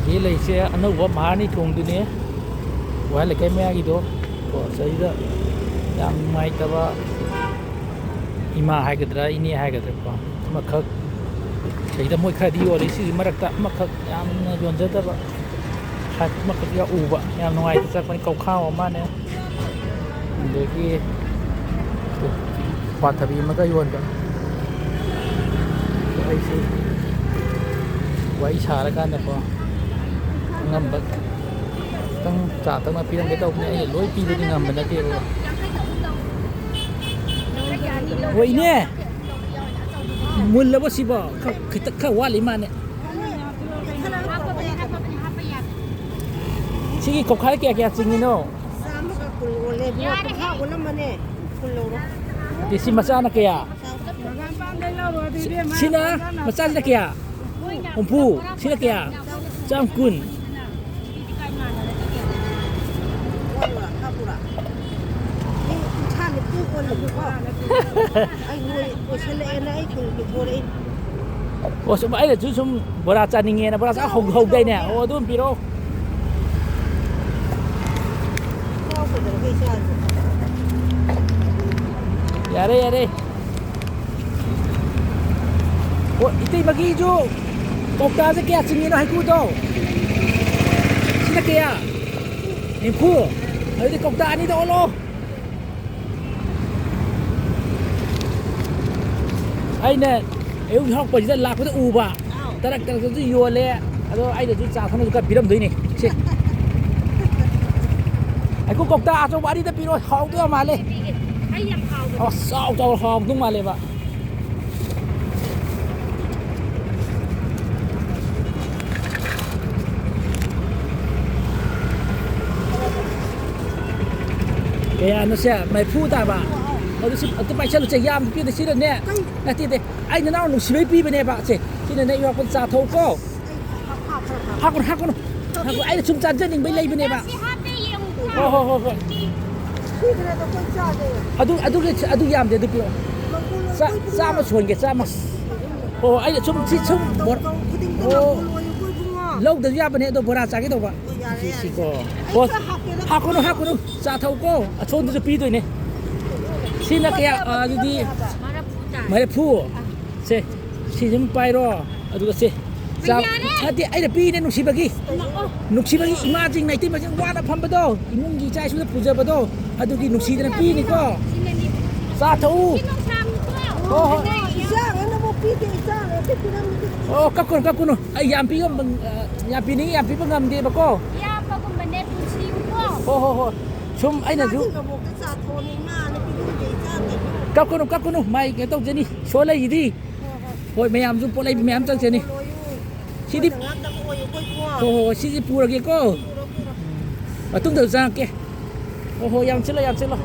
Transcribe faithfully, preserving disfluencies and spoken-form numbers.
ꯁꯤ ꯂꯩꯁꯦ ꯑꯅꯧꯕ ꯃꯍꯥꯔꯥꯅꯤ ꯊꯣꯡꯗꯨꯅꯦ, ꯋꯥꯍꯦꯡ ꯂꯩꯀꯥꯏ ꯃꯌꯥꯒꯤꯗꯣ꯫ ꯀꯣ, ꯁꯤꯗꯩꯗ ꯌꯥꯝ ꯅꯨꯡꯉꯥꯏꯇꯕ ꯏꯃꯥ ꯍꯥꯏꯒꯗ꯭ꯔꯥ, ꯏꯅꯦ ꯍꯥꯏꯒꯗ꯭ꯔꯥ, ꯀꯣ, ꯑꯃꯈꯛ ꯁꯤꯗ ꯃꯣꯏ ꯈꯔꯗꯤ ꯌꯣꯜꯂꯤ꯫ ꯁꯤꯒꯤ ꯃꯔꯛꯇ ꯑꯃꯈꯛ ꯌꯥꯝꯅ ꯌꯣꯟꯖꯗꯕ ꯁꯥꯏꯠ ꯑꯃꯈꯛ ꯌꯥꯎ-, ꯎꯕ ꯌꯥꯝ ꯅꯨꯡꯉꯥꯏꯇ ꯆꯠꯄꯅꯤ꯫ ꯀꯧꯈꯥꯎ ꯑꯃꯅꯦ, ꯑꯗꯒꯤ ꯄꯥꯊꯕꯤ ꯑꯃꯒ ꯌꯣꯟꯕ꯫ ꯑꯩꯁꯨ ꯋꯥꯔꯤ ꯁꯥꯔꯀꯥꯟꯗꯀꯣ, ꯑꯉꯝꯕ ꯈꯤꯇꯪ ꯆꯥ ꯊꯛꯅ ꯄꯤꯔꯝꯒꯦ ꯇꯧꯕꯅꯦ꯫ ꯑꯩꯅ ꯂꯣꯏ ꯄꯤꯕꯗꯤ ꯉꯝꯕ ꯅꯠꯇꯦꯕ꯫ ꯍꯣꯏ, ꯏꯅꯦ꯫ ꯃꯨꯜꯂꯕꯣ ꯁꯤꯕꯣ? ꯈꯔ, ꯈꯤꯇꯪ, ꯈꯔ ꯋꯥꯠꯂꯤ ꯃꯥꯅꯦ꯫ ꯁꯤꯒꯤ ꯀꯧꯈꯥꯏ ꯀꯌꯥ ꯀꯌꯥ ꯆꯤꯡꯉꯤꯅꯣ? ꯆꯥꯝꯃꯒ ꯀꯨꯟ ꯑꯣꯜꯂꯦ, ꯏꯕꯨꯡꯉꯣ꯫ ꯀꯨꯟꯊ꯭ꯔꯥ ꯑꯣꯜꯂꯝꯃꯅꯦ꯫ ꯀꯨꯟ ꯂꯧꯔꯣ꯫ ꯑꯗꯩ ꯁꯤ ꯃꯆꯥꯅ ꯀꯌꯥ? ꯁꯤ-, ꯁꯤꯅ ꯃꯆꯥꯁꯤꯅ ꯀꯌꯥ? ꯍꯨꯝꯐꯨ꯫ ꯁꯤꯅ ꯀꯌꯥ? ꯆꯥꯝ ꯀꯨꯟ꯫ ꯍꯥꯞꯄꯨꯔꯥ? ꯃꯤ ꯀꯨꯟꯊ꯭ꯔꯥ ꯅꯤꯐꯨ ꯑꯣꯜꯂꯦꯕꯀꯣ꯫ ꯑꯩ ꯅꯣꯏ ꯑꯣꯏꯁꯜꯂꯛꯑꯦꯅ ꯑꯩ ꯀꯨꯟ ꯄꯨꯊꯣꯔꯛꯏ꯫ ꯑꯣ, ꯁꯨꯝ ꯑꯩꯅꯁꯨ ꯁꯨꯝ ꯕꯣꯔꯥ ꯆꯥꯅꯤꯡꯉꯦꯅ ꯕꯣꯔꯥ ꯆꯥ ꯍꯧ-, ꯍꯧꯗꯥꯏꯅꯦ? ꯑꯣ, ꯑꯗꯨ ꯑꯗꯨꯝ ꯄꯤꯔꯛꯑꯣ꯫ ꯆꯥꯎ ꯀꯩꯗꯧꯔꯒꯦ ꯏꯆꯥꯁꯦ? ꯌꯥꯔꯦ, ꯌꯥꯔꯦ꯫ ꯑꯣ, ꯏꯇꯩꯃꯒꯤꯁꯨ ꯀꯧꯇꯥꯁꯦ ꯀꯌꯥ ꯆꯤꯡꯉꯤꯅꯣ ꯍꯩꯀ꯭ꯔꯨꯗꯣ? ꯁꯤꯅ ꯀꯌꯥ? ꯅꯤꯐꯨ꯫ ꯑꯗꯨꯗꯤ ꯀꯧꯇꯥ ꯑꯅꯤꯗ ꯑꯣꯜꯂꯣ꯫ ꯑꯩꯅ ꯑꯌꯨꯛ ꯍꯧꯔꯛꯄꯁꯤꯗ ꯂꯥꯛꯄꯗ ꯎꯕ꯫ ꯑꯥꯎ꯫ ꯇꯔꯛ ꯇꯔꯛꯇꯁꯨ ꯌꯣꯜꯂꯦ꯫ ꯑꯗꯣ ꯑꯩꯅꯁꯨ ꯆꯥ ꯊꯛꯅꯕꯁꯨ ꯈꯔ ꯄꯤꯔꯝꯗꯣꯏꯅꯦ꯫ ꯁꯦ꯫ ꯍꯩꯀ꯭ꯔꯨ ꯀꯧꯇꯥ ꯑꯆꯧꯕ ꯑꯅꯤꯗ ꯄꯤꯔꯣ, ꯍꯥꯎꯗꯣꯏ ꯌꯥꯝ ꯃꯥꯜꯂꯦ꯫ ꯄꯤꯒꯦ꯫ ꯑꯩ ꯌꯥꯝ ꯍꯥꯎꯕꯅꯦ꯫ ꯑꯁ, ꯆꯥꯎ ꯆꯥꯎ ꯍꯥꯎꯗꯧ ꯃꯥꯜꯂꯦꯕ꯫ ꯀꯌꯥꯅꯣ ꯁꯦ? ꯃꯔꯤꯐꯨ ꯇꯥꯕ? ꯑꯗꯨ ꯁꯤ ꯑꯝꯇ ꯄꯥꯏꯁꯜꯂꯨꯁꯦ, ꯌꯥꯝ ꯄꯤꯗ ꯁꯤꯗꯅꯦ꯫ ꯀꯩ? ꯅꯠꯇꯦ, ꯅꯠꯇꯦ꯫ ꯑꯩ ꯅꯅꯥꯎ ꯅꯨꯡꯁꯤꯕꯩ ꯄꯤꯕꯅꯦꯕ꯫ ꯁꯦ, ꯁꯤꯅꯅꯦ, ꯏꯌꯥꯔꯄꯣꯠ ꯆꯥ ꯊꯧꯀꯣ꯫ ꯍꯥꯞꯈ꯭ꯔꯣ, ꯍꯥꯞꯈ꯭ꯔꯣ꯫ ꯍꯥꯞꯈ꯭ꯔꯣ, ꯑꯩꯅ ꯁꯨꯝ ꯆꯥꯖꯅꯤꯡꯕꯩ ꯂꯩꯕꯅꯦꯕ꯫ ꯁꯤ ꯍꯥꯞꯄꯦ ꯌꯦꯡꯉꯨꯀꯣ꯫ ꯍꯣ, ꯍꯣ, ꯍꯣ, ꯍꯣꯏ꯫ ꯁꯤꯗꯅ ꯑꯩꯈꯣꯏ ꯆꯥꯗꯦ꯫ ꯑꯗꯨ, ꯑꯗꯨꯒꯤ, ꯑꯗꯨ ꯌꯥꯝꯗꯦ, ꯑꯗꯨ ꯄꯤꯔꯛꯑꯣ꯫ ꯃꯪꯒꯣꯜ ꯆꯥ-, ꯑꯣꯏꯕ ꯆꯥꯝꯃ ꯁꯣꯟꯒꯦ, ꯆꯥꯝꯃ꯫ ꯍꯣ, ꯍꯣ, ꯑꯩꯅ ꯁꯨꯝ, ꯁꯤ ꯁꯨꯝ ꯇꯧ, ꯕꯣꯔ-, ꯇꯧ ꯈꯨꯗꯤꯡꯗ ꯑꯣ꯫ ꯃꯪꯒꯣꯜ ꯑꯣꯏꯕ ꯏꯕꯨꯡꯉꯣ꯫ ꯂꯧꯗꯁꯨ ꯌꯥꯕꯅꯦ, ꯑꯗꯣ ꯕꯣꯔꯥ ꯆꯥꯒꯦ ꯇꯧꯕ꯫ ꯌꯥꯔꯦ, ꯁꯤ, ꯌꯥꯔꯦ꯫ ꯁꯤꯀꯣ꯫ ꯑꯩ ꯍꯣꯏ꯫ ꯈꯔ ꯍꯥꯞꯀꯦ, ꯅꯪ ꯍꯥꯞꯀꯅꯨ, ꯍꯥꯞꯀꯅꯨ꯫ ꯆꯥ ꯊꯛꯎꯀꯣ꯫ ꯑꯁꯣꯝꯗꯁꯨ ꯄꯤꯗꯣꯏꯅꯦ꯫ ꯁꯤꯅ ꯀꯌꯥ, ꯑ, ꯑꯗꯨꯗꯤ ꯃꯔꯐꯨ ꯇꯥꯏ꯫ ꯃꯔꯐꯨ꯫ ꯑꯥ꯫ ꯁꯦ, ꯁꯤ ꯑꯗꯨꯝ ꯄꯥꯏꯔꯣ꯫ ꯑꯗꯨꯒ ꯁꯦ, ꯆꯥ-, ꯌꯥꯔꯦ꯫ ꯅꯠꯇꯦ, ꯑꯩꯅ ꯄꯤꯔꯤꯅꯦ ꯅꯨꯡꯁꯤꯕꯒꯤ꯫ ꯂꯥꯛꯑꯣ꯫ ꯅꯨꯡꯁꯤꯕꯒꯤ ꯏꯃꯥꯁꯤꯡ, ꯏꯇꯩꯃꯁꯤꯡ ꯋꯥꯅ ꯐꯝꯕꯗꯣ, ꯏꯃꯨꯡꯒꯤ ꯏꯆꯥ ꯏꯁꯨꯗ ꯄꯨꯖꯕꯗꯣ, ꯑꯗꯨꯒꯤ ꯅꯨꯡꯁꯤꯗꯅ ꯄꯤꯔꯤꯅꯤꯀꯣ꯫ ꯁꯤꯅꯅꯤ꯫ ꯆꯥ ꯊꯛꯎ꯫ ꯁꯤ ꯅꯨꯡꯁꯥ ꯑꯃꯨꯛ ꯊꯣꯛꯑꯣ꯫ ꯍꯣꯏ, ꯍꯣꯏ꯫ ꯏꯆꯥ ꯉꯥꯏꯅꯕ ꯄꯤꯗꯦ, ꯏꯆꯥ ꯉꯥꯏꯅ ꯄꯤꯔꯝꯕꯗꯤ꯫ ꯑꯣ, ꯀꯞꯀꯅꯨ, ꯀꯞꯀꯅꯨ꯫ ꯑꯩ ꯌꯥꯝ ꯄꯤꯕ ꯉꯝ-, ꯑ, ꯌꯥꯝ ꯄꯤꯅꯤꯡꯉꯤ, ꯌꯥꯝ ꯄꯤꯕ ꯉꯝꯗꯦꯕꯀꯣ꯫ ꯏꯌꯥꯝꯕꯒꯨꯝꯕꯅꯦ, ꯄꯨꯟꯁꯤꯌꯨꯀꯣ꯫ ꯍꯣꯏ, ꯍꯣꯏ, ꯍꯣꯏ꯫ ꯁꯨꯝ ꯑꯩꯅꯁꯨ ꯏꯆꯥꯁꯤꯡꯒꯤꯗꯃꯛꯇ ꯆꯥ ꯊꯣꯡꯉꯤ, ꯏꯃꯥꯅ ꯄꯤꯅꯤꯡꯗꯦ, ꯏꯆꯥ ꯉꯥꯏꯅ꯫ ꯀꯞꯀꯅꯨ, ꯀꯞꯀꯅꯨ꯫ ꯃꯥꯏ ꯀꯩꯅꯣ ꯇꯧꯖꯅꯤ꯫ ꯁꯣ ꯂꯩꯁꯤꯗꯤ꯫ ꯍꯣꯏ, ꯍꯣꯏ꯫ ꯍꯣꯏ, ꯃꯌꯥꯝꯁꯨ ꯄꯣꯠ ꯂꯩꯕ ꯃꯌꯥꯝ ꯆꯪꯖꯅꯤ꯫ ꯂꯣꯏꯌꯨ꯫ ꯁꯤꯗꯤ ꯑꯩꯈꯣꯏꯅ ꯉꯥꯛꯇꯕ ꯑꯣꯏꯌꯨ, ꯑꯩꯈꯣꯏ ꯄꯣꯠ꯫ ꯍꯣꯏ, ꯍꯣꯏ, ꯍꯣꯏ, ꯁꯤꯁꯦ ꯄꯨꯔꯒꯦꯀꯣ꯫ ꯄꯨꯔꯣ, ꯄꯨꯔꯣ꯫ ꯃꯇꯨꯡꯗꯁꯨ ꯆꯪꯉꯛꯀꯦ꯫ ꯍꯣꯏ, ꯍꯣꯏ, ꯌꯥꯝ ꯆꯤꯜꯂꯣ, ꯌꯥꯝ ꯆꯤꯜꯂꯣ꯫